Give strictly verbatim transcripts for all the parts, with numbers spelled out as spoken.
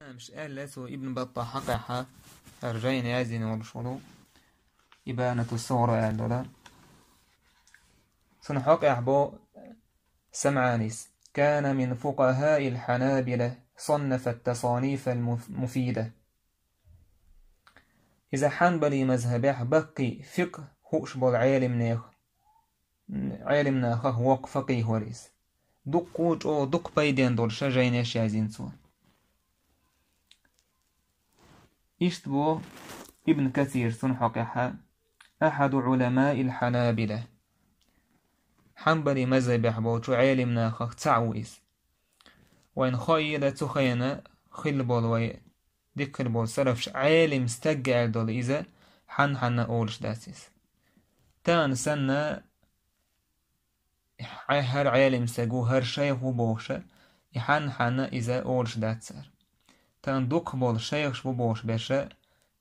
Имамаш аьлла цо Ибн Баттахьа хьакъехьа, хӀара жайна яздина волуш волу, Ибанату Сугъра аьлла долу. Цунна хьокъехь бо СамӀанис: «كان من فقهاء الحنابلة، صنف التصانيف المفيدة». Иза хьанбали мазхӀабехь баккхий фикъхӀ хууш болу Ӏелимнех, Ӏелимнахах воккха факъихӀ вара иза. Дуккха чӀогӀа дуккха пайден долуш жайнаш яздина цо. Иштта бо Ибн Касир цунна хьокъехьа: «أحد علماء الحنابلة». Хьанбали мазхӀабехь болчу Ӏелимнахах цхьаъ ву иза. Вайн хоийла цу хенахь хилла болу вай дика хилла болу салафаш Ӏелим стаг аьлла долу иза хьанна-хьанна олуш дац иза. Тахана санна, хьай хӀара Ӏелим стаг ву, хӀара шайх ву бохуша, и хьанна-хьанна иза олуш дац цара. Тахана дукха болу шайхаш бу бохуш берша,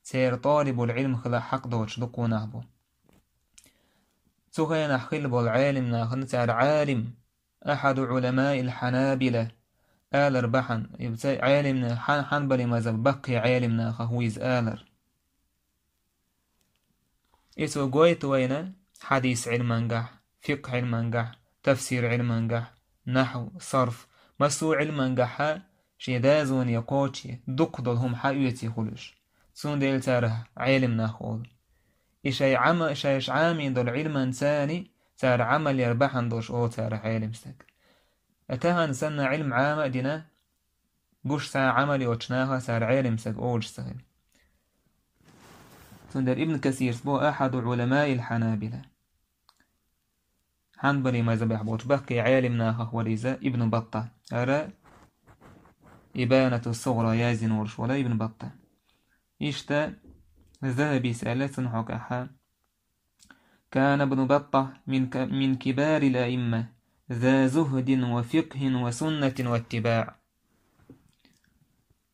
церан толибул Ӏилм хила хьакъ доцуш дукха нах бу. Цу хенахь хилла болу Ӏелим нахана цара Ӏалим, «أحد علماء الحنابلة» алар бахьана, и ца Ӏелимна хьан-, хьанбали мазхӀаб баккхий Ӏелимнахах ву иза алар. И цо гойту вайна хьадис Ӏилмангахь, фикъхӀ Ӏилмангахь, тафсир Ӏилмангахь, нахьв, сарф, массо а Ӏилмангахьа шен дазоне кхочий, дукха долу хӀума хьаоьций хуьлуш. Цундела цара Ӏелимнах олу. И шай Ӏама-, шайша Ӏамийна долу Ӏилманцани цара Ӏамал яр бахьана долуш олу цара Ӏелим стаг. Ткъа тахана санна Ӏилм Ӏама а дина, гуш цхьа Ӏамал йоцуш наха цара Ӏелим стаг олуш ца хилла. Цундела Ибн Касирс бо «أحد علماء الحنابلة». Хьанбали мазхӀабехь болчу баккхий Ӏелим нахах вара иза Ибн Батта. ХӀара Ибанату Сугъра яздина волуш вара Ибн Батта. Иштта ЗахӀабис аьлла цунна хьокъехьа: «كان ابن بطة من ك-، من كبار الأئمة، ذا زهد وفقه وسنة واتباع».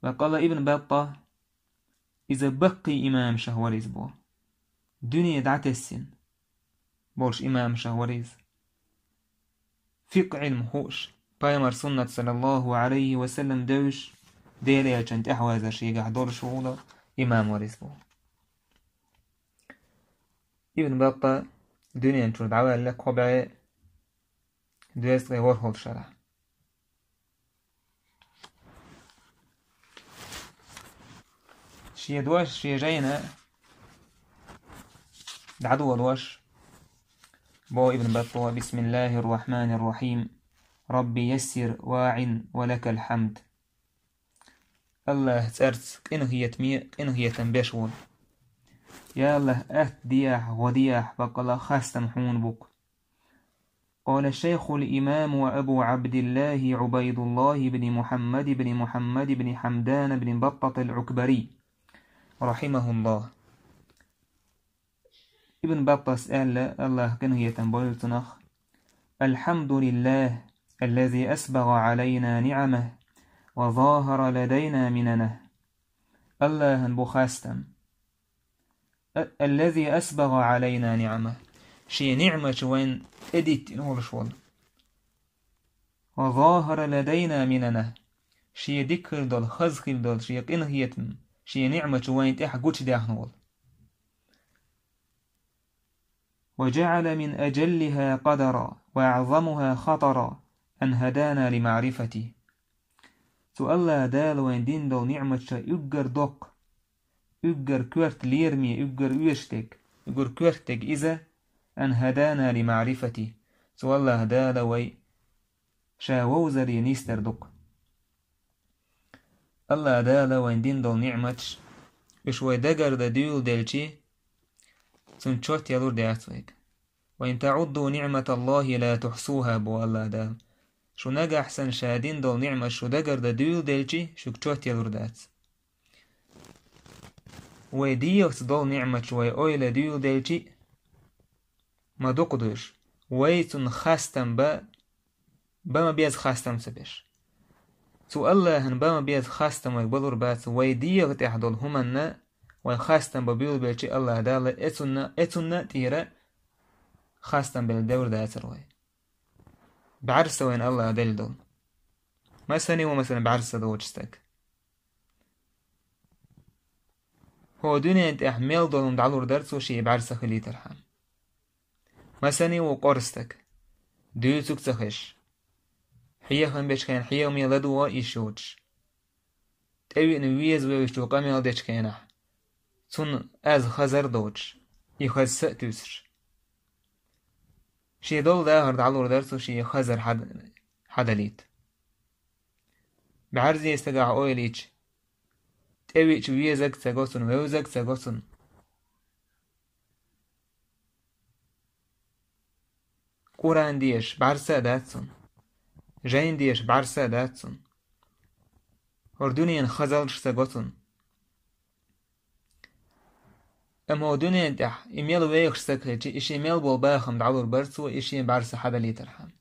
Ва къала Ибн Батта, иза баккхий имамашах вара иза бо. Дуьне дӀатессина болуш имамашах вара иза. Фикъхь Ӏилма хууш, пайхамар суннат, саллаллаху Ӏалайхи ва саллам, девзаш, Делан элчан тӀаьхьавазар шегахь долуш волу имам вара иза бо. Ибн Батта дуьнен чуьра дӀаваьлла кхо бӀе дезткъе ворхӀалгӀа шарахь. Шен дош, шен жайна дӀадолош, бо Ибн Батта: «بسم الله الرحمن الرحيم. رب يسر وأعن ولك الحمد». АллахӀ цӀарца къинхетаме, къинхетам беш волу. Я АллахӀ, атта дехьа, гӀо дехьа, баккъала хастам хьуна бу-кх. قال الشيخ الإمام أبو عبد الله عبيد الله بن محمد بن محمد بن حمدان بن بطة العكبري، رحمه الله. Ибн Баттас аьлла, АллахӀ къинхетам бойла цунах: «الحمد لله الذي أسبغ علينا نعمه وظاهر لدينا مننه». АллахӀан бу хастам. «الذي أسبغ علينا نعمه». Шен ниӀматаш вайна тӀедиттина волуш волу. «وظاهر لدينا مننه». Шен дика хир долу, хаза хир долу, шен къинхетам, шен ниӀматаш вайна тӀехь гучудаьхна волу. «وجعل من أجلها قدرا وأعظمها خطرا أن هدانا لمعرفته». Цу АллахӀ Дала вайна дина долу ниӀматаш уггар доккха, уггар коьрта лераме, уггар оьшург, уггар коьртаг иза, «أن هدانا لمعرفته», цу АллахӀ Дала вай Ша вовзаре нисдар ду-кх. АллахӀ Дала вайн дина долу ниӀматаш, уьш вай дагардан дуьйладелчи, цуьнан чот ялур дац вайга. «وإن تعدوا نعمة الله لا تحصوها», бо АллахӀ Дала. Шу нагахь санна Ша дина долу ниӀматаш шу дагардан дуьйладелчи, шуьга чот ялур дац. Вай дегӀаца долу ниӀматаш вай ойла дуьйладелчи, ма дукха ду уьш. Вай цунна хастам бан, бан ма беза хастам ца беш. Цу АллахӀан бан ма беза хастам вайга балур бац, вай дегӀа тӀехь долу хӀуманна вай хастам бан буьйлабелчи, АллахӀ Дала эцунна, эцунна а тӀера хастам белла девр дацара вай. БӀаьрса вайна АллахӀ делла долу. Масане ву, масалан, бӀаьрса доцу стаг. ХӀо дуьнен тӀехь мел долун дӀалур дара цо шен бӀаьрса хилийтархьама. Масане ву къорстаг, дуьйцуг ца хезаш, хьехам бечу хенахь хьехаме ладугӀа йиш йоцуш, тӀевиъна веза вевзачо къамел дечу хенахь, цунна аз хазар а доцуш, и хаза са а туьйсуш. Шен долу дахар дӀалур дара цо шен хазар хьад-, хьадалийта. БӀаьрзе стагахь ойла йича, тӀевиъча везаг а ца го цунна, вевзаг а ца го цунна. Къуръан дешаш бӀаьрса а дац цунна. Жайн дешаш бӀаьрса а дац цунна. ХӀора дуьненан хазаллаш ца го цунна. Амма хӀо дуьнен тӀехь и мел вехаш стаг хилча, и шен мел болу бахам дӀалур бара цо, и шен бӀаьрса хьадалийтархьама.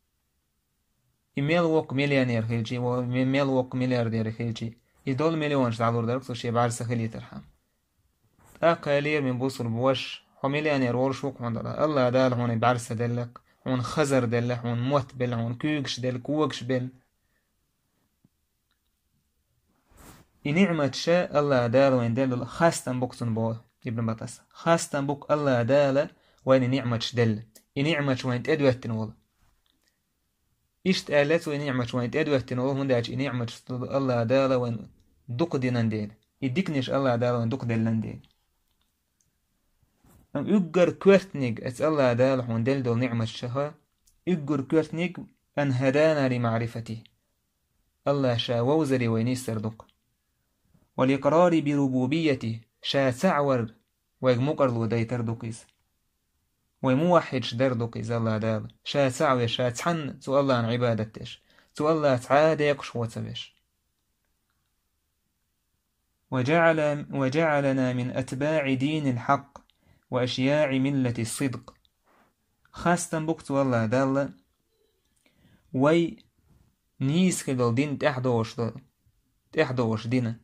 И мел воккха миллионер хилча, и во-, ме-, мел воккха миллиардер хилча, и долу миллионаш дӀалур дара цо шен бӀаьрса хилийтархьама. ТӀаккха элира, мин бусурба ваша, хьо миллионер волуш ву-кх хьуна дара. АллахӀ Дала хьуна и бӀаьрса делла-кх, хьуна хазар делла, хьуна мотт белла, хьуна куьйгаш делла, когаш белла. И ниъматаш АллахӀ Дала вайна делла хастам бу-кх цунна, боху Ибн Батас. Хастам бу-кх АллахӀ Дала вайна и ниъматаш делла. И ниъматаш вайна тӀедоьттина волу. Иштта аьлла цо, и ниъматаш вайна тӀедоьттина волу, хӀунда аьлча и ниъматаш АллахӀ Дала вайна дукха динан дела. И диканаш АллахӀ Дала вайна дукха деллан дела. Амма уггар коьртаниг, эца АллахӀ Дала хьуна делла долу ниъматашха, уггар коьртаниг, ан хӀадана ли маӀрифати. АллахӀ Ша вовзаре вай нисдар ду-кх. Вал икърари би рубубияти, Ша цхьаъ вар вайга мукъарло дайтар ду-кх Иза. Вай муваххьидаш дар ду-кх Иза АллахӀ Дала. Ша цхьаъ веш, Ша цхьанна цу АллахӀна Ӏибадат деш. Цу АллахӀ цхьа а декъаш вон ца веш. وجعل، وجعلنا من أتباع دين الحق وأشياع ملة الصدق. Хастам бу-кх цу АллахӀ Далла, вай нийса хила долу дин тӀаьхьадогӀуш долу, тӀаьхьадогӀуш дина.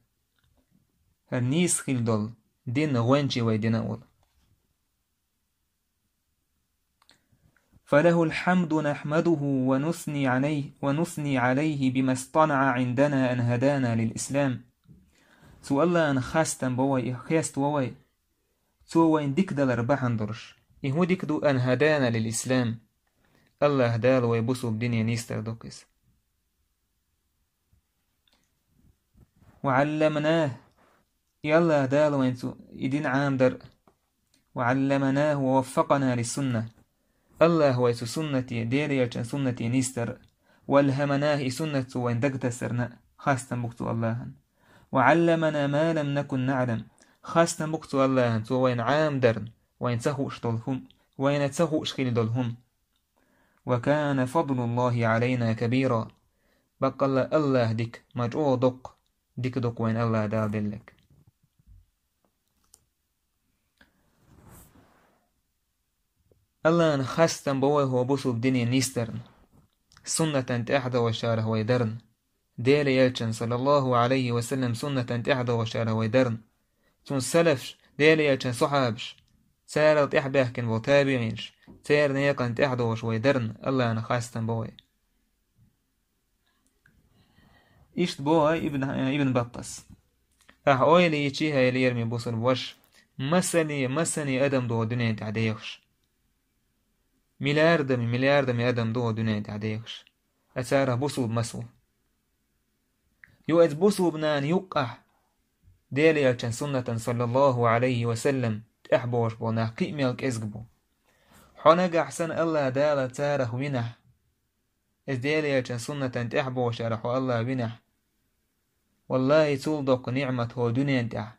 ХӀара нийса хила долу дин гӀоьнчий вай дина а волу. فله الحمد نحمده ونثني عليه، ونثني عليه بما اصطنع عندنا أن هدانا للإسلام. Цу АллахӀана хастам бо вай, хеставо вай, Цо вайна дика далар бахьана долуш. И хӀун дика ду, أن هدانا للإسلام. АллахӀ Дала вай бусулба дине нисдар ду-кх иза. وعلمناه. И АллахӀ Дала вайна цу, и дин Ӏамадар. وعلمناه ووفقنا للسنة. АллахӀ вай цу суннате, Делан элчан суннате нисдар. وألهمناه, и суннат цо вайна дагатассарна, хастам бу-кх цу АллахӀана. وعلمنا ما لم نكن نعلم. Хастам бу-кх цу АллахӀана, цо вайна Ӏамадарна, вайна ца хууш долу хӀума, вайна ца хууш хила долу хӀума. وكان فضل الله علينا كبيرا. Баккъалла АллахӀ дика, ма чӀогӀа доккха дика ду-кх вайна АллахӀ Дала делларг. АллахӀана хастам бо вай хӀо бусулба дине нисдарна, суннатан тӀаьхьадогӀучарах вай дарна, Делан элчан, саллаллаху Ӏалайхи ва саллам, суннатан тӀаьхьадогӀучарах вай дарна, цуьнан салафаш, Делан элчан сахьабаш, царал тӀаьхьабаьхкина болу табиӀинаш, церан некъан тӀаьхьадогӀуш вай дарна АллахӀана хастам бо вай. Иштта боху Ибн, Ибн Баттас. Ахьа ойла йичи, хӀай лераме бусулба ваша, масане, масане адам ду хӀо дуьнен тӀехь дехаш. Миллиардами, миллиардами адам ду хӀо дуьнен тӀехь дехаш. Ткъа царах бусулба маса ву? Ю, эца бусулба нана юккъехь, Делан элчан суннатан, саллаллаху Ӏалайхи ва саллам, тӀаьхьабогӀуш болу нах кхин а мел кӀезиг бу. Хьо нагахь санна АллахӀ Дала царах винехь, эца Делан элчан суннатан тӀаьхьабогӀучарах хьо АллахӀ винехь, валлахӀи, цул доккха ниӀмат хӀо дуьнен тӀехь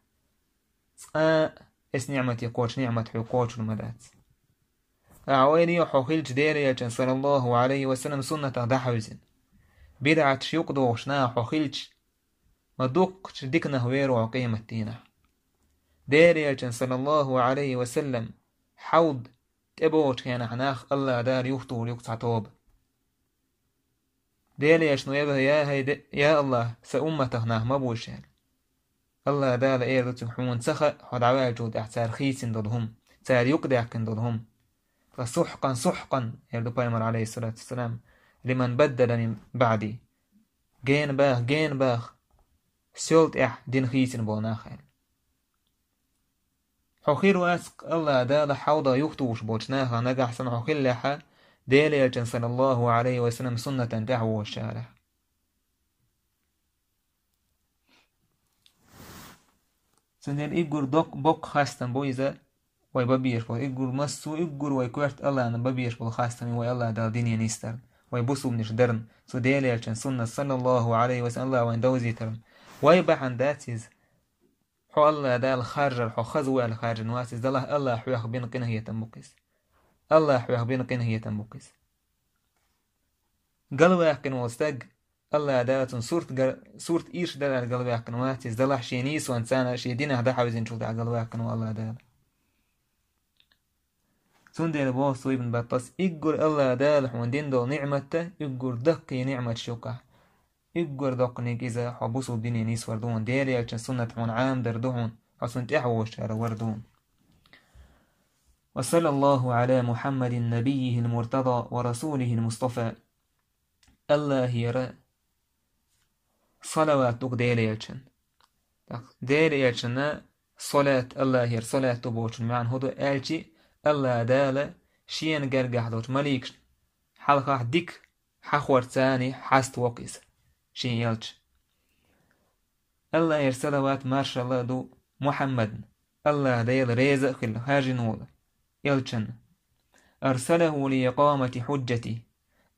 цкъа а эца ниӀмате кхочу ниӀмат хьоьга кхочур ма дац. Ахьа ойла йо, хьо хилча Делан элчан, саллаллаху Ӏалайхи ва саллам, суннатах дӀахьевзина, бидӀаташ юкъадохуш наха хьо хилча, ма дуккхачу диканах вер ву хьо къематдийнахь. Делан элчан, саллаллаху Ӏалайхи ва саллам, хьавд тӀебогӀучу хенахь нах АллахӀ Дала юхатухур ю-кх цхьа тоба. Делан элчано элира: «Я хӀай де-, я АллахӀ, сан умматах нах ма бу уьш», — аьлла. АллахӀ Дала эр ду цуьнга: «Хьуна ца хаьа, хьо дӀаваьллачул тӀаьхьа цара хийцина долу хӀума, цара юкъадаьккхина долу хӀума». Ткъа сухькъан, сухькъан, эр ду пайхамар, Ӏалайхиссалату вассалам, «лиман баддала мин баӀди». Гена баха, гена баха, сол тӀаьхьа дин хийцина болу нах, аьлла. Хьо хир вац-кх Аллаха Дала хьалха юхатухуш болчу нахах нагахь санна хьо хиллехь, Делан Элчан, саллаллаху Ӏалайхи ва саллам, суннатан тӀехь вогӀучарах. Цундела уггар доккха, боккха хастам бу иза вай бан безаш болу, уггар массо а, уггар вай коьрта Аллахьна бан безаш болу хастам ю вай Аллаха Дала дине нисдарна, вай бусулбанаш дарна, цу Делан Элчан суннат, саллаллаху Ӏалайхи ва саллам, Аллаха вайна довзийтарна. Вай бахьана дац иза. Хьо Аллаха Дала харжар, хьо хаза ву аьлла харжина вац иза, делахь Аллаха хьоьх бина къинхетам бу-кх иза. Аллаха хьоьх бина къинхетам бу-кх иза. Галваьккхина волу стаг, Аллаха Дала цунна сурт гар-, сурт ирча дара аьлла галваьккхина вац иза, делахь шен нийсонца царна шен динах дӀахьаьвзинчул тӀаьхьа галваьккхина ву Аллаха Дала. Цундела боху цо, Ибн Баттас, уггар Аллаха Дала хьуна дина долу ниӀмат, уггар даккхий ниӀматаш юкъахь, уггар доккханиг иза хьо бусулба дине нисвар ду хьуна, Делан Элчан суннат хьуна Ӏамадар ду хьуна, хьо цунна тӀехь вогӀучарах вар ду хьуна. Ва саллаллаху Ӏала Мухьаммадин набиййихил муртаза ва расулихил мустафа. Аллахера салават ду-кх Делан Элчан. ТӀаккха Делан Элчанна салат, Аллахера салат ду бохучун маьӀна хӀун ду аьлча, Аллаха Дала шена гергахь долчу маликашна хьалхахь дика хьахор царний хьаставоккху иза, шен элча. Аллахера салават, маршалла ду Мухьаммадна, Аллаха Дела реза а хилла, хьажина волу элчанна. Арсалаху ли икъамати хьуджати.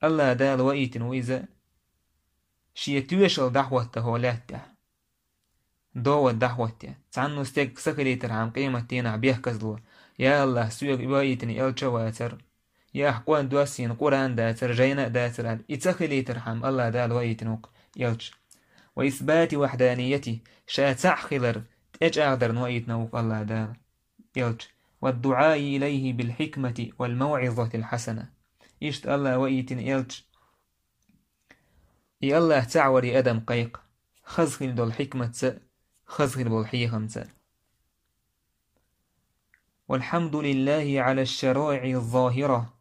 Аллаха Дала ваийтина ву иза, шен тоьшалла дӀахӀотта хӀокху лаьттахь. ДогӀа дӀахӀотта. Цхьанна стегга са хилийтархьама къематдийнахь бехказло: «Я Аллах, соьга ваийтина элча а вацара, я ахь къон доссийна Къуръан а дацара, жайна а дацара», аьлла, и ца хилийтархьама Аллаха Дала ваийтина ву-кх элча. Ва исбати вахьданияти, ша цхьаъ хилар тӀечӀагӀдарна ваийтина ву-кх Аллаха Дала элча. Ва дуӀаи илайхи бил хьикмати вал мавӀизатил хьасана. Иштта Аллаха ваийтина элча, и Аллах цхьаъ варе адам кхайкха, хаза хила долу хьикматца, хаза хила болу хьехамца. Валхьамдулиллахи Ӏала шшараиӀи ззахира.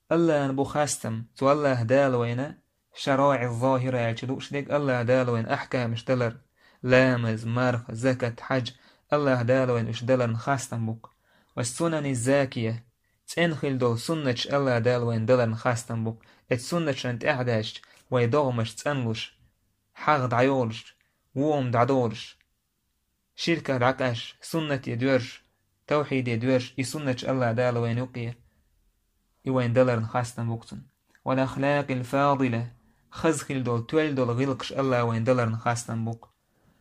Аллахьна бу хастам, цу Аллаха Дала вайна шараиӀ ззахира аьлча лууш дерг Аллаха Дала вайна ахькамаш далар, ламаз, марха, закат, хьаж, Аллаха Дала вайна уьш даларна хастам бу-кх. Ва сунани ззакия, цӀена хила долу суннаташ Аллаха Дала вайна даларна хастам бу-кх. Эцу суннаташна тӀаьхьадаьжча, вай догӀмаш цӀанлуш, хьагӀ дӀайолуш, вон дӀадолуш, ширках дӀакъаьжча, суннате доьжуш, тавхьиде доьжуш, и суннаташ Аллаха Дала вайна юкъе, и вайна даларна хастам бу-кх цунна. Вал ахлакъил фадила, хаза хила долу, тоьлла долу гӀиллакхаш Аллаха вайна даларна хастам бу-кх.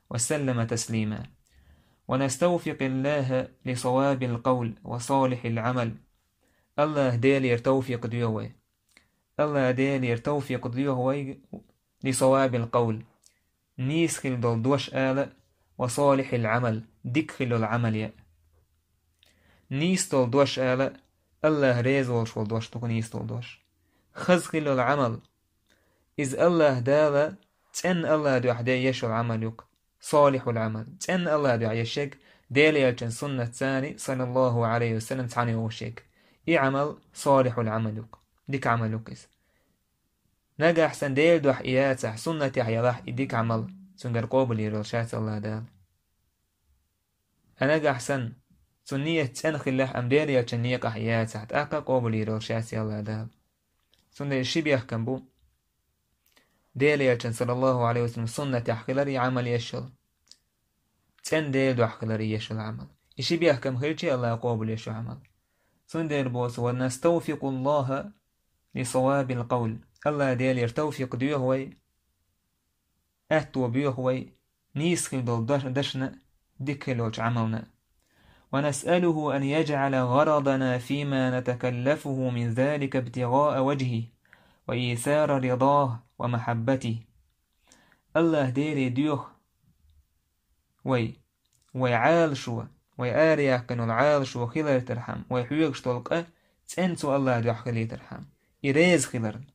Ва саллама таслима. Ва настафикъиллаха ли савабил къавл ва салихьил Ӏамал. Аллаха Делера тавфикъ доьху вай. Аллаха Делера тавфикъ доьху вай ли савабил къавл, нийса хила долу дош ала, ва салихьил Ӏамал, дика хила долу Ӏамал яа. Нийса долу дош ала, Аллах реза волуш волу дош ду-кх нийса долу дош. Хаза хила долу Ӏамал, иза Аллаха Дала цӀенна Аллаха дуьхьа де еш йолу Ӏамал ю-кх. Салихьул Ӏамал. ЦӀенна Аллаха дуьхьа еш ерг, Делан Элчан суннатца, саллаллаху Ӏалайхи ва саллам, цхьаьна йогӀуш ерг. И Ӏамал салихьул Ӏамал ю-кх. Дика Ӏамал ю-кх иза. Нагахь санна Делан дуьхьа и яцахь, суннатехь ялахь и дика Ӏамал, цуьнгара къобалйийр йолуш яц Аллаха Дала. Ткъа нагахь санна цуьнан нийят цӀена хиллехь, амма Делан Элчан некъахь и яцахь, тӀаккха къобалйийр йолуш яц Аллаха Дала. Цундела ши бехкам бу Делан Элчан, саллаллаху Ӏалайхи ва саллам, суннатехь хилар и Ӏамал еш йолу, цӀена Делан дуьхьа хилар и еш йолу Ӏамал. И ши бехкам хилча, Аллаха къобалйеш ю Ӏамал. Цундела боху цо: «Ва наставфикъуллаха ли савабил къавл». Аллаха Делера тавфикъ доьху вай, аьтто боьху вай, нийса хила долу даш-, дашна, дика хила йолчу Ӏамална. «Ва насъалуху ан яджӀала гӀарадана фима натакаллафуху мин залика ибтигӀаа важхихи ва ийсара ридаху ва махьаббатихи». Аллаха Деле доьху вай, вай Ӏалашо, вай араяьккхина йолу Ӏалашо хилийтархьама, вай хьоьгуш долу къа цӀена цу Аллаха дуьхьа хилийтархьама, и реза хиларна.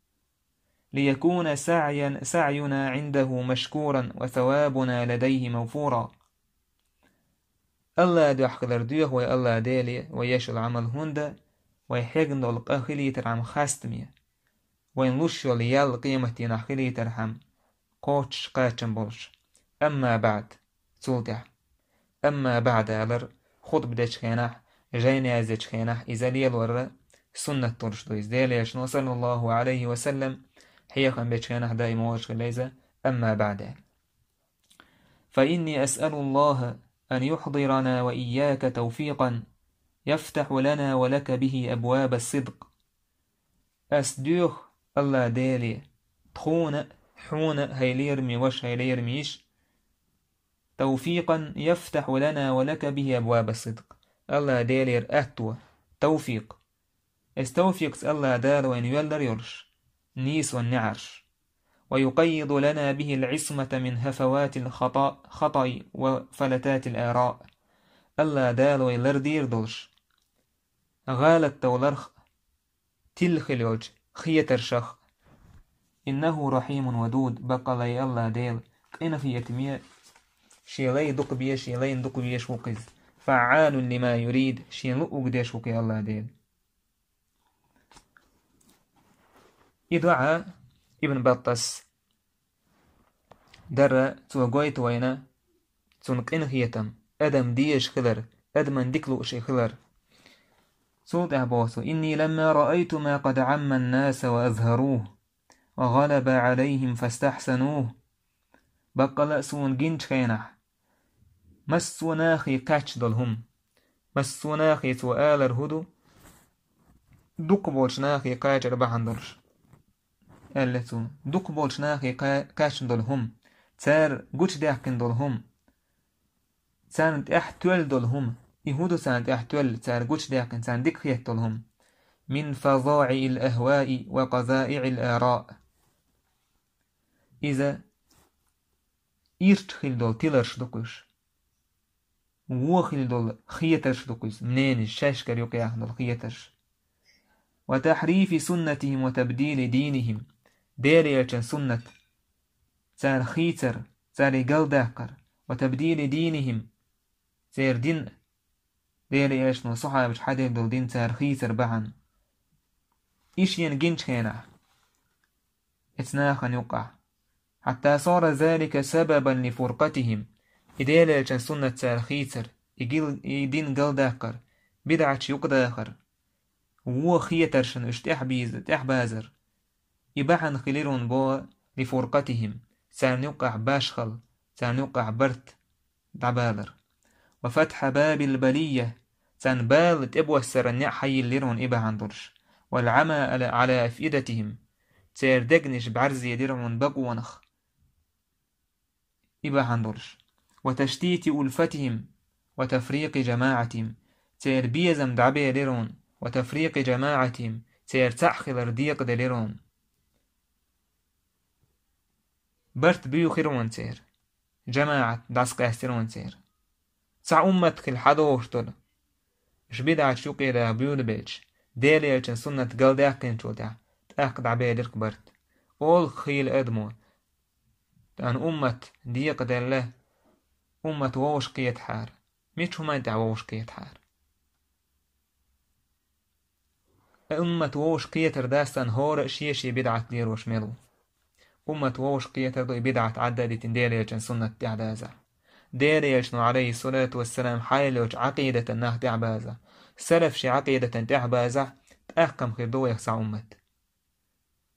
«Лиякуна саӀян-, саӀюна Ӏиндаху машкуран ва савабуна ладайхи магӀфура». Аллаха дуьхьа хилар доьху вай Аллаха Деле, вай еш йолу Ӏамал, хӀунда вай хьегна долу къа хилийтархьама хастаме, вайна луш йолу ял къематдийнахь хилийтархьама кхоччуш, кхачам болуш. Амма баӀд, цул тӀаьхьа. Амма баӀд алар, хутба дечу хенахь, жайна яздечу хенахь иза лелорра суннат долуш ду иза. Делан Элчано, саллаллаху Ӏалайхи ва саллам, хьехам бечу хенахь даим олуш хилла иза, амма баъд. فإني أسأل الله أن يحضرنا وإياك توفيقا يفتح لنا ولك به أبواب الصدق. Ас доьху Алла Деле, тхуна, хьуна, хьайн лераме ваша, хьайн лераме йиша, توفيقا يفتح لنا ولك به أبواب الصدق. Алла Делера аьтто, тавфикъ. Эс тавфикъца Алла Дала вайна йоьллар йолуш, нийсонан неӀарш. ويقيض لنا به العصمة من هفوات الخطأ، خطأ وفلتات الآراء. Алла Дала вай лардийр долуш, гӀалат довларх, тилла хила йолчу хетаршах. إنه رحيم ودود, баккъалла Алла Дела къинхетаме, шен лай дукха бе, шен лайна дукха везаш ву-кх иза. فعال لما يريد, шен луъург деш ву-кх Алла Дела. И доӀа Ибн Баттас дарра, цо гойту вайна цуьнан къинхетам, адам дезаш хилар, адаман дика лууш и хилар. Цул тӀаьхьа боху цо: إني لما رأيت ما قد عم الناس وأظهروه وغلب عليهم فاستحسنوه. Баккъалла а суна гинчу хенахь, массо а нахе кхаьчна долу хӀума. Массо а нахе цо алар хӀун ду? Дукха болчу нахе кхачар бахьана долуш, аьлла цо. Дукха болчу нахе кха-, кхаьчна долу хӀума, цара гучудаьккхина долу хӀума, царна тӀехь тоьлла долу хӀума. И хӀун ду царна тӀехь тоьлла, цара гучудаьккхина, царна дика хетта долу хӀума? من فظائع الأهواء وقذائع الآراء. Иза ирча хила долу тиларш ду-кх уьш. Вон хила долу хетарш ду-кх иза, мненеш, шаьшкара юкъаяьхна долу хетарш. وتحريف سنتهم وتبديل دينهم. Делан Элчан суннат цара хийцар, цара и галдаккхар. وتبديل دينهم. Церан дин, Делан Элчано, сахьабаша хьаделла долу дин цара хийцар бахьана. И шена гинчу хенахь, эцу нахана юкъахь. حتى صار ذلك سببا لفرقتهم. И Делан Элчан суннат цара хийцар, и гил-, и дин галдаккхар, бидӀаташ юкъадахар, вон хетаршна уьш тӀаьхьабийза-, тӀаьхьабазар. И бахьана хилира вайн боху لفرقتهم, царна юкъахь башхалла, царна юкъахь барт дӀабалар. وفتح باب البلية, царна бала тӀебоссаран неӀ хьайиллира вайн и бахьана долуш. والعمى على، على أفئدتهم, церан дегнаш бӀаьрзе дира вайн бакъонах и бахьана долуш. وتشتيت ألفتهم وتفريق جماعتهم, церан безам дӀабелира вайн, وتفريق جماعتهم, церан цхьаъ хилар декъаделира вайн. Барт буьйхира вайн церан. ЖамаӀат дӀасакъаьстира вайн церан. Цхьа уммат хила хьадогӀуш долу, уьш бидӀаташ юкъера буьйлабелча, Делан Элчан суннат галдаьккхинчул тӀаьхьа, тӀаккха дӀабелира-кх барт. Олу хийла адамо: «Тхан уммат декъаделла, уммат вовшахкхетахьара». Мича хӀуманна тӀехь вовшахкхетахьара? Уммат вовшахкхетар дац, царна хӀора а шен-шен бидӀат лелош мел ву. Уммат вовшахкхетар ду и бидӀат Ӏадда а дитина Делан Элчан суннат тӀехь дазахь. Делан Элчано, Ӏалайхиссалату вассалам, хьайла йолчу Ӏакъидатан нах тӀехь базахь. Салаф шен Ӏакъидатан тӀехь базахь, тӀаккха-м хир ду вайх цхьа уммат.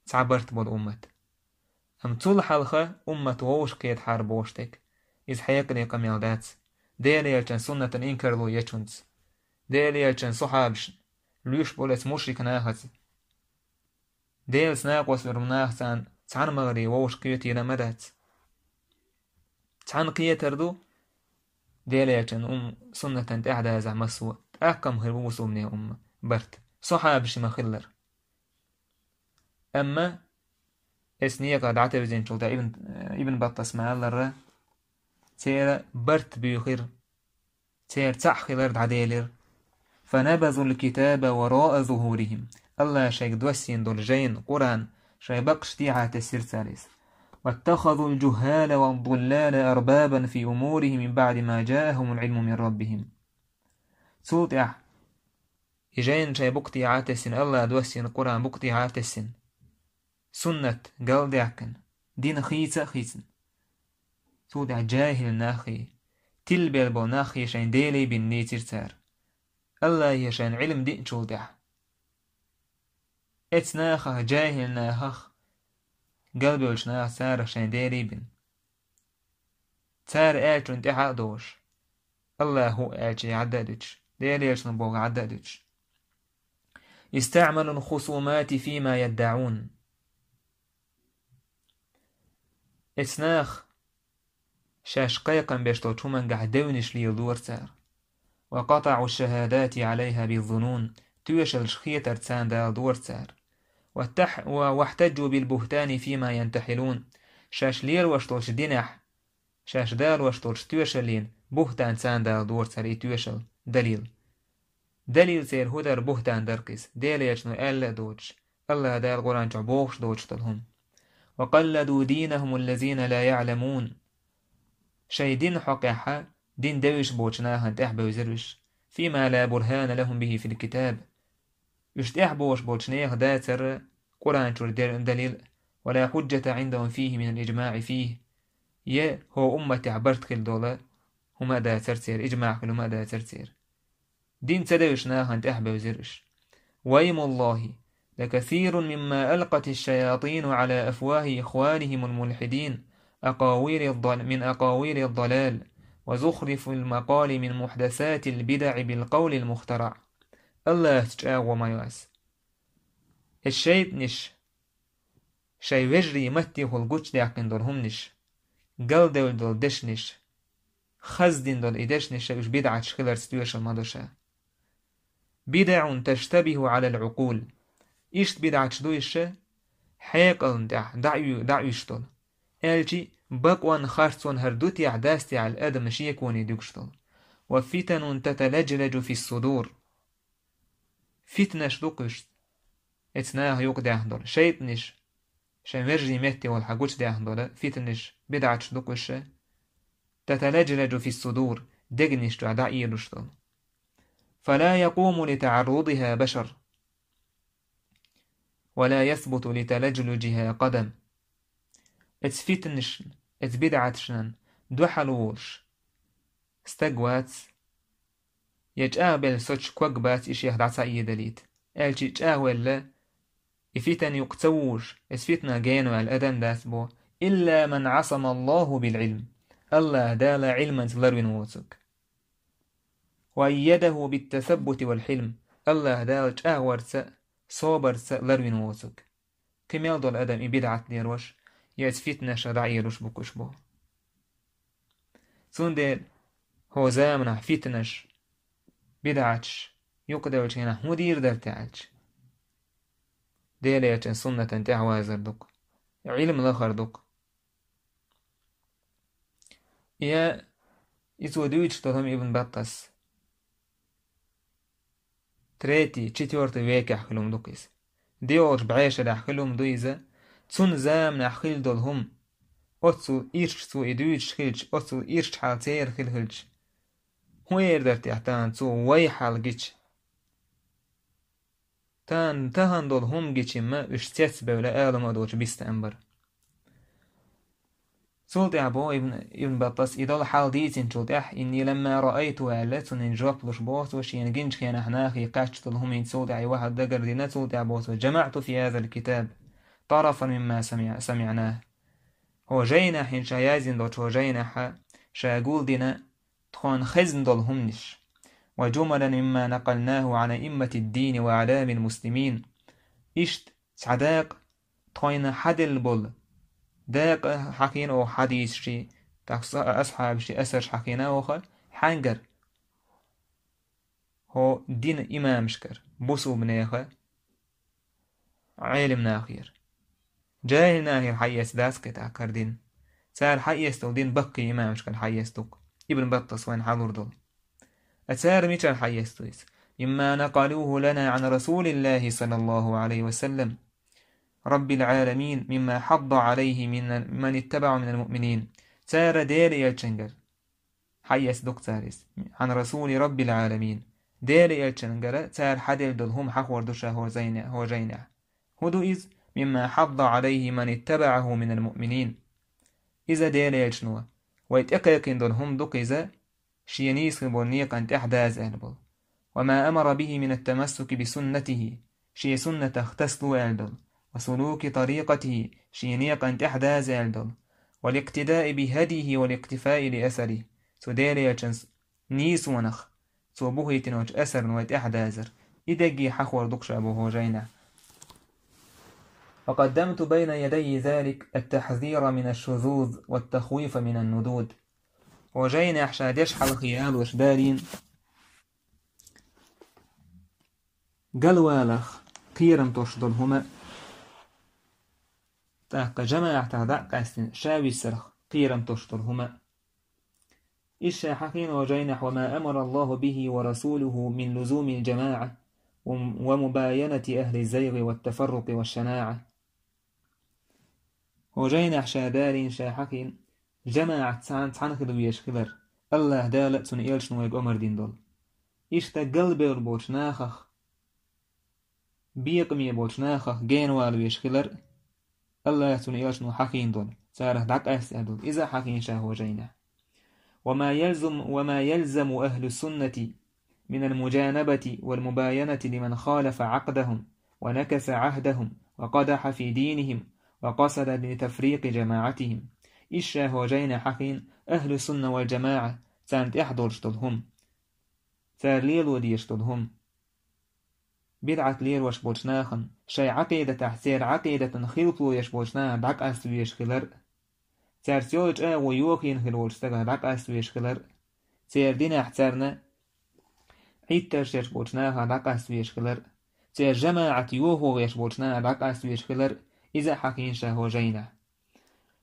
Цхьа барт болу уммат. Амма цул хьалха уммат вовшахкхетахьара бохуш дерг, иза хьекъале къамел дац. Делан Элчан суннатан инкарло ечунца, Делан Элчан сахьабаш луьйш болу эцу мушрик нахаца, Делаца накъост берг нах царна цхьана магӀаре вовшахкхетийла ма дац. Цхьана кхетар ду Делан Элчан ум-, суннатан тӀехь дазахь массо а, тӀаккха-м хир бу бусулбане умма барт. Сахьабаш ма-хиллара. Амма эс некъа дӀатевзинчул тӀаьхьа Ибн, Ибн Баттас ма-аллара, церан барт буьйхира, церан цхьаъ хилар дӀаделира. فنبذوا الكتاب وراء ظهورهم. Алла шайга доссийна долу жайна, Къуръан, шайн бакъашна дехьа тесира цара иза. واتخذوا الجهال والضلال أربابا في أمورهم من بعد ما جاءهم العلم من ربهم. Цул тӀаьхьа и жайна шайн букъа тӀехьа тесина, Алла доссийна Къуръан букъа тӀехьа тесина, суннат галдаьккхина, дин хийца а хийцина, цул тӀаьхьа жахӀил нахе, тилбелла болу нах шайн Деле бина дийцира цара. Аллахье шайн Ӏилма диъначул тӀаьхьа. Эцу нахах, жаьхӀил нахах, галбевллачу нахах цара шайн Деле бина. Цара аьллачунна тӀаьхьа а долуш, Аллахьа аьллачу Ӏадда а дуьтуш, Делан Элчано боху Ӏадда а дуьтуш. استعملوا الخصومات فيما يدعون. Эцу наха шаьш кхайкхам беш долчу хӀумангахь девнаш леладора цара. وقطعوا الشهادات عليها بالظنون, тоьшаллаш хетар царна даладора цара. واحتج-, و-, واحتجوا بالبهتان فيما ينتحلون. Шаьш лелош долчу динехь, шаьш далош долчу тоьшаллин бухӀтан царна даладора цара и тоьшалла, далил. Далил церан хӀун дара, бухӀтан дара-кх иза, Делан Элчано аьлла а доцуш, Аллахьа Дала Къуръан чохь бохуш доцуш долу хӀума. وقلدوا دينهم الذين لا يعلمون. Шайн дин хьокъехь, дин девзаш боцу нахана тӀаьхьабевзира уьш. فيما لا برهان لهم به في الكتاب. Уьш тӀаьхьабохуш болчу нехан дацара Къуръан чуьра де-, далил а, ولا حجة عندهم فيه من الإجماع فيه. Я хӀокху умматехь барт хила долу хӀума а дацара церан, ижмаӀ хила хӀума а дацара церан. Дин ца девзаш нахана тӀаьхьабевзира уьш. وأيم الله لكثير مما ألقت الشياطين على أفواه إخوانهم الملحدين أقاويل الضل-، من أقاويل الضلال وزخرف المقال من محدثات البدع بالقول المخترع. Аллахьца чӀагӀо ма йо ас. Эс шайтӀанаш шайн вежарийн маттехула гучудаьккхина долу хӀуманаш, галдевлла долу дешнаш, хаздина долу и дешнаш уьш бидӀаташ хиларца тоьшалла ма до ша. بدع تشتبه على العقول. Иштта бидӀаташ ду уьш, хьекъална тӀехь дӀа-, дӀауьйш долу. Аьлчи бакъонна, харцонна хӀара ду техьа, дац техьа аьлла, адаман шеконе дуьгуш долу. وفتن تتلجلج في الصدور. Фитнаш ду-кх уьш, эцу наха юкъадаьхна долу. ШайтӀанаш шайн вежарийн меттехула гучудаьхна долу фитнаш, бидӀаташ ду-кх уьш, تتلجلج في الصدور, дегнаш чохь дӀаийлуш долу. فلا يقوم لتعرضها بشر ولا يثبت لتلجلجها قدم. Эцу фитнашна, эцу бидӀаташна дуьхьал волуш стаг вац, я чӀагӀбелла соцуш ког бац и шех дӀа ца Ӏедалийта. Аьлчи чӀагӀвелла, и фитан юкъа ца вужуш, эцу фитнах гена ваьлла адам дац бо, إلا من عصمه الله بالعلم. Аллахьа Дала Ӏилманца ларвина воцург. وأيده بالتثبت والحلم. Аллахьа Дала чӀагӀварца, собарца ларвина воцург. Кхин мел долу адам и бидӀат лелош, я эцу фитнаша дӀаийлуш бу-кх уьш бо. Цундела хӀокху заманахь фитнаш, бидӀаташ юкъаделлачу хенахь хӀун дийр дара те аьлча, Делан Элчан суннатан тӀаьхьавазар ду-кх, Ӏилма лахар ду-кх. Я, и цо дуьйцуш долу хӀума Ибн Баттас третий, четвёртый векехь хилла хӀума ду-кх иза. ДоьалгӀачу бӀешарехь хилла хӀума ду иза. Цунна заманахь хилла долу хӀума, оццул ирча цо и дуьйцуш хилча, оццул ирча хьал церан хилла хилча, хӀун эр дара те тахана цо вай хьал гича? Тахана, тахана долу хӀума гича-м уьш цецбевлла, ала хӀума а доцуш бистам бара. Цул тӀаьхьа боху Ибн, Ибн Баттас, и долу хьал дийцинчул тӀаьхьа, إني لما رأيت аьлла, цунна жоп луш боху цо, шена гинчу хенахь нахе кхаьчна долу хӀуманна цул тӀаьхьа и вахьа дагардина, цул тӀаьхьа боху цо: جمعت في هذا الكتاب طرفا مما سمع-، سمعناه. ХӀокху жайнахь, хӀинца ша яздина долчу хӀокху жайнахь ша гулдина тхуна хезна долу хӀуманаш. وجملا مما نقلناه عن أئمة الدين وأعلام المسلمين. Иштта цхьа дакъа тхойна хьаделла болу, дакъа хьахийна оха хьадисаший, тӀаккха са-, асхьабаший асарш хьахийна оха, хьаьнгара? ХӀокху динан имамашкара, бусулба нехан, Ӏелим нахера. ЖахӀил нахера хьаэца дац кхин тӀаккха хӀара дин. Цара хьаэцна долу дин баккхий имамашкара хьаэцна ду-кх. Ибн Баттас вайна хьалур долу. Ткъа цара мичара хьаэцна ду иза? مما نقلوه لنا عن رسول الله صلى الله عليه وسلم رب العالمين مما حض عليه من، من اتبعه من المؤمنين. Цара Делан Элчангара хьаэцна ду-кх цара иза. عن رسول رب العالمين. Делан Элчангара цара хьаделла долу хӀума хьахор ду ша хӀокху зайне-, хӀокху жайнехь. ХӀун ду иза? مما حض عليه من اتبعه من المؤمنين. Иза Делан Элчано вай тӀекхайкхийна долу хӀума ду-кх иза, шен нийса хилла болу некъан тӀехь даза аьлла болу. وما أمر به من التمسك بسنته, шен суннатах тасалу аьлла долу. وسلوك طريقته, шен некъан тӀехь даза аьлла долу. والاقتداء بهديه والاقتفاء لأثره, цу Делан элчанан нийсонах, цо бохийтинчу асарна вай тӀехь дазар. И дерриге хьахор ду-кх ша боху хӀокху жайнахь. وقدمت بين يدي ذلك التحذير من الشذوذ والتخويف من الندود. ХӀокху жайнахь ша деш хьалхе алош далийна галваларх кхерам тосуш долу хӀума, тӀаккха жамаӀатах дӀа а къаьстина ша виссарх кхерам тосуш долу хӀума. Иза ша хьахийна хӀокху жайнахь: وما أمر الله به ورسوله من لزوم الجماعة ومباينة أهل الزيغ والتفرق والشناعة. ХӀокху жайнахь ша далийна, ша хьахийна, жамаӀат цхьаьна цхьаьна хила везаш хилар, АллахӀ Дала а, цуьнан элчано вайга омар дина долу. Иштта галбевлла болчу нахах, бекъаме болчу нахах генавала везаш хилар, АллахӀ а, цуьнан элчано хьахийна долу, царах дӀакъаста аьлла долу. Иза а хьахийна ша хӀокху жайнахь. وما يلزم، وما يلزم أهل السنة من المجانبة والمباينة لمن خالف عقدهم ونكث عهدهم وقدح في دينهم وقصد لتفريق جماعتهم. Иза ша хӀокху жайнахь хьахийна ахьлу сунна вал джамаӀа, царна тӀехь долуш долу хӀума, цара лело дезаш долу хӀума. БидӀат лелош болчу нахана, шайн Ӏакъидатахь церан Ӏакъидатан хилпало еш болчу нахана дӀакъаста везаш хилар а, цаьрца йолу чӀагӀо йохийна хир волчу стагах дӀакъаста везаш хилар а, церан динехь царна Ӏиттарш еш болчу нахах дӀакъаста везаш хилар а, церан жамаӀат йохо веш болчу нахах дӀакъаста везаш хилар а, иза а хьахийна ша хӀокху жайнахь.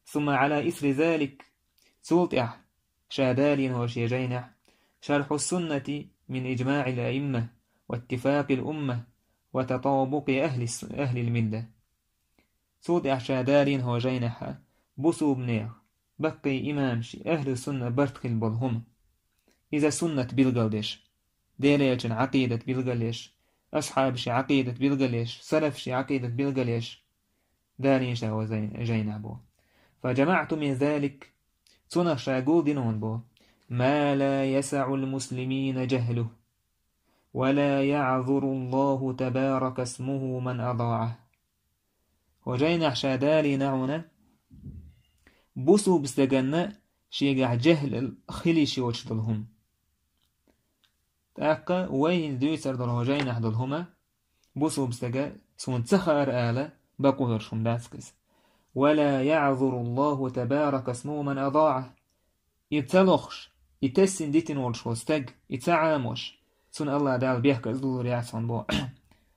ثم على إثر ذلك, цул тӀаьхьа ша далийна хӀокху шен жайнехь: شرح السنة من إجماع الأئمة واتفاق الأمة وتطابق أهل الس-، أهل الملة. Цул тӀаьхьа ша далийна хӀокху жайнехь бусулбанех баккхий имамаший, ахьлу сунна барт хила болу хӀума. Иза суннат билгалдеш, Делан элчан Ӏакъидат билгалдеш, асхьабаший Ӏакъидат билгалдеш, салафаший Ӏакъидат билгалдеш, далийна ша хӀокху жайнехь боху. فجمعت من ذلك, цунах ша гулдина хьуна боху, ما لا يسع المسلمين جهله، ولا يعذر الله تبارك اسمه من أضاعه. ХӀокху жайнехь ша далийна хьуна бусулба стаганна шегахь жехӀл хила йиш йоцуш долу хӀума. ТӀаккха вай хӀинца дуьйцур долу хӀокху жайнехь долу хӀума, бусулба стага суна ца хаьара ала бакъо йолуш хӀума дац иза. ولا يعذر الله تبارك اسمه من أضاعه. И ца лохуш, и тесна дитина волуш волу стаг, и ца Ӏамош, цунна АллахӀ Дала бехказлур яц хьуна боху.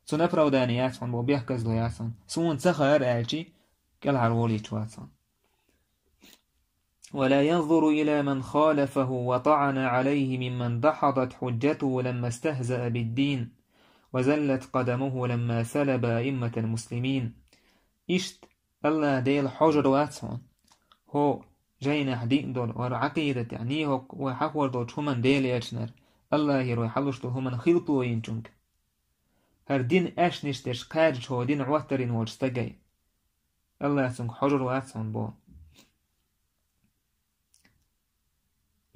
Цунна оправдание яц хьуна боху, бехказло яц хьуна. Суна ца хаьара аьлчи, кӀелхьарволуьйтуш вац хьуна. ولا ينظر إلى من خالفه وطعن عليه ممن دحضت حجته لما استهزأ بالدين وزلت قدمه لما سلب أئمة المسلمين. Иштта АллахӀ Дела хьожур вац хьуна хӀокху жайнехь диъна долу, вара Ӏакъидатехь, хӀокху вай хьахор долчу хӀуманна, Делан элчанера, АллахӀера вай хьалуш долу хӀуманна хилпало йинчуьнга. ХӀара дин аьшнаш деш кхаьрдаш хӀокху дин Ӏоттарина волчу стагана АллахӀ цуьнга хьожур вац хьуна боху.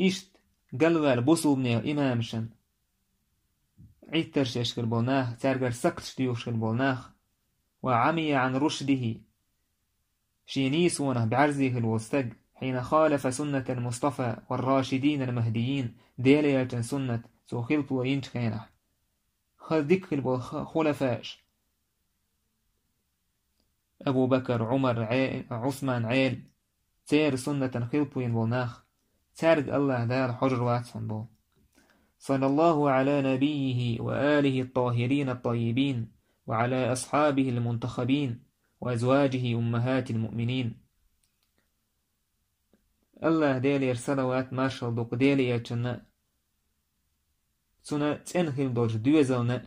Иштта галваьлла бусулбанех имамашна Ӏиттарш еш хир болу нах, цаьргара сакташ доьхуш хир болу нах, وعمي عن رشده, шен нийсонах бӀаьрзе хир волу стаг, حين خالف سنة المصطفى والراشدين المهديين, Делан элчан суннат цо хилпало йинчу хенахь, хаза дика хир болу ха-, хулафаш, Абу Бакар, Ӏумар, Ӏе-, Ӏусман, Ӏели, церан суннатан хилпало йина болу нах, цаьрга АллахӀ Дала хьожур вац хьуна боху. صلى الله على نبيه وآله الطاهرين الطيبين وعلى أصحابه المنتخبين وأزواجه أمهات المؤمنين. АллахӀ Делера салават, маршалла ду-кх Делан элчанна, цуьнан цӀена хила долчу доьзална,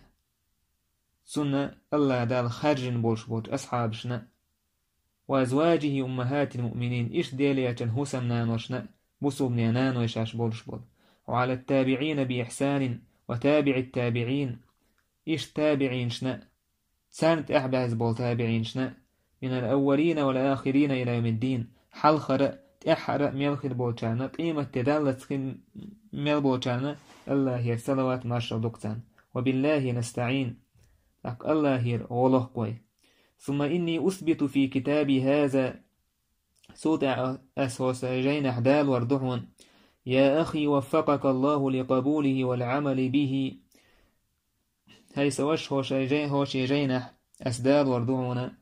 цунна АллахӀ Дала хаьржина болуш болчу асхьабашна, وأزواجه أمهات المؤمنين, иштта Делан элчан хӀусамнаношна, бусулбанийн наной шаьш болуш болу, وعلى التابعين بإحسان وتابع التابعين, иштта табиӀинашна, царна тӀаьхьа баьзза болу табиӀинашна, من الأولين والآخرين إلى يوم الدين, хьалхара а, тӀаьххьара а мел хир болчарна, къематде даллалц хин-, мел болчарна Аллахера салават маршал ду-кх царна. وبالله نستعين. ТӀаккха Аллахера гӀо лоху вай. ثم إني أثبت في كتابي هذا. Цул тӀаьхьа ас хьо шайн жайнахь далор ду хьуна. يا أخي وفقك الله لقبوله والعمل به. ХӀай сан ваша, хьо шайн жай-, хьо шайн жайнахь ас далор ду хьуна.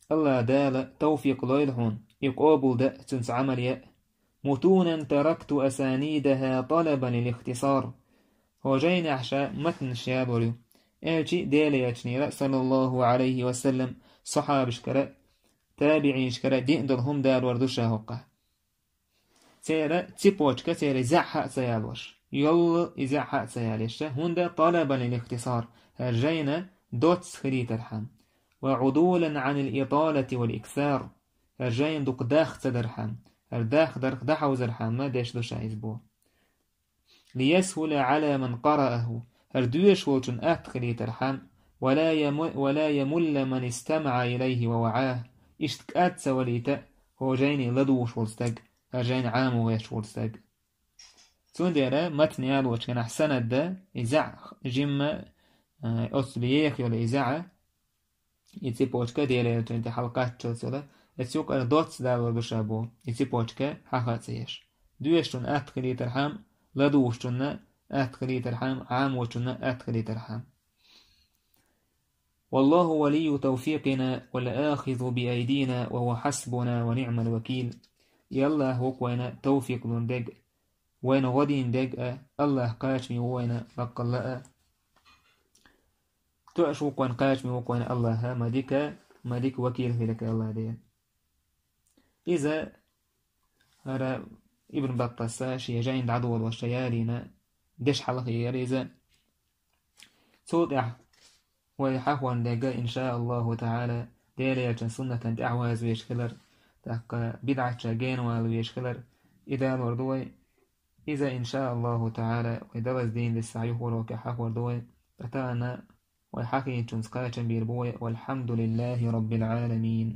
Аллах Дала тавфикъ лойла хьуна, и къобал дан а, цуьнца Ӏамал ян а. متونا تركت أسانيدها طلبا للاختصار. Хьо жайнахь ша матнаш ялор ю. Элчи Делан элчанера, саллаллаху Ӏалайхи ва саллам, сахьабашкара, табиӀинашкара диъна долу хӀума далор ду ша хӀокхахь. Церан цепочка, церан и зӀе хьа а ца ялош. Йолла и зӀе хьа а ца ялеш ша, хӀунда طلبا للاختصار, хӀара жайна доцца хилийтархьама. وعدولا عن الإطالة والإكثار, хӀара жайна дукха дах ца дархьама, хӀара дах дарх дӀахьовзархьама деш ду ша иза боху. ليسهل على من قرأه, хӀара доьшуш волчун атта хилийтархьама, ولا يم-, ولا يمل من استمع إليه ووعاه, иштта кӀад ца валийта хӀо жайни ладугӀуш волу стаг, хӀара жайна Ӏамо веш волу стаг. Цундела матн ялочу генахь санад дан, и зӀе жимма, а, оцу леха йолу и зӀе, и цепочка Делан элчанна тӀе хьалакхаччалц йолу, эцу юкъара доцца далор ду ша боху, и цепочка хьаха а ца еш. Доьшучун атта хилийтархьама, ладугӀучунна атта хилийтархьама, Ӏамочунна атта хилийтархьама. والله ولي توفيقنا والآخذ بأيدينا وهو حسبنا ونعم الوكيل. И Аллах ву-кх вайна тавфикъ лун дерг, вайна гӀо дийна дерг а, Аллах кхачаме ву вайна баккъалла а. Тоьаш ву-кх вайна, кхачаме ву-кх вайна Аллах, ма дика, ма дика вакил хила-кх Аллах Дела. Иза хӀара Ибн Баттас шен жайна дӀадолош ялийна дешхьалхе яра иза. Цул тӀаьхьа вай хьахорна дерг а, иншааллаху таӀала, Делан элчан суннатан тӀаьхьавазвеш хилар, тӀаккха бидӀатча генавала веш хилар, и далор ду вай. Иза, иншааллаху таӀала, вай далаза дийна дисахь юххерчу урокехь хьахор ду вай. Ткъа тахана вай хьахийначунца кхачам бийр бу вай. والحمد لله رب العالمين.